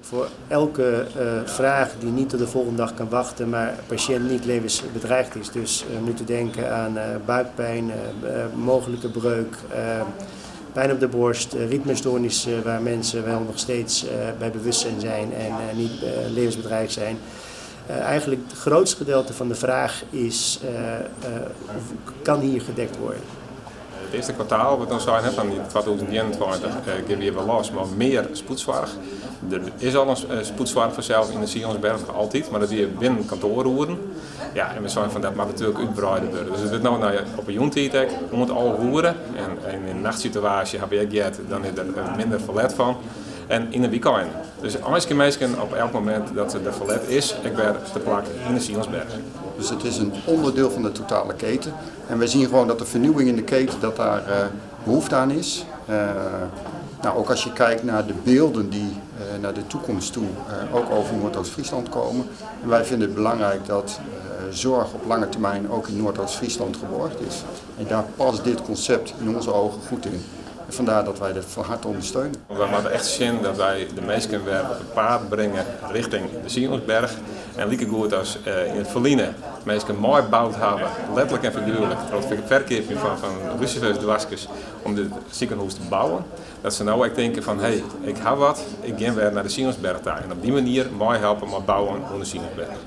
Voor elke vraag die niet tot de volgende dag kan wachten, maar patiënt niet levensbedreigd is. Dus we moeten denken aan buikpijn, mogelijke breuk, pijn op de borst, ritmestoornissen waar mensen wel nog steeds bij bewustzijn zijn en niet levensbedreigd zijn. Eigenlijk het grootste gedeelte van de vraag is, kan hier gedekt worden. It earste kwartaal wurdt dan sein, fan 2021 gean wy wer los mei mear spoedsoarch. Der is al in spoedsoarch fansels yn de Sionsberg, noch altyd, mar dat wie binnen kantoaroeren. Ja, en we seinen fan dat moat natuerlik útwreide wurde. Dus it wurdt no nei op 'e jûntiid ek oant 11 oere. En yn in nachtsituaasje hawwe wy ek heard, dan is der minder ferlet fan. En yn 'e wykeinen. Dus eins kinne minsken op elk momint dat der ferlet is ek wer te plak yn de Sionsberg. Dus het is een onderdeel van de totale keten. En wij zien gewoon dat de vernieuwing in de keten, dat daar behoefte aan is. Nou, ook als je kijkt naar de beelden die naar de toekomst toe ook over Noordoost-Friesland komen. En wij vinden het belangrijk dat zorg op lange termijn ook in Noordoost-Friesland geborgd is. En daar past dit concept in onze ogen goed in. En vandaar dat wij dat van harte ondersteunen. Wy moatte echt sjen dat wy de minsken wer op it paad bringe rjochting de Sionsberg. En likegoed as yn it ferline minsken meiboud hawwe, letterlik en figuerlik, troch it ferkeapjen fan lusifersdoaskes om dit sikehûs te bouwen, dat se no ek tinke fan hé, ik ha wat, ik gean wer nei de Sionsberg ta. En op dy manier meihelpe mei bouwen oan de Sionsberg.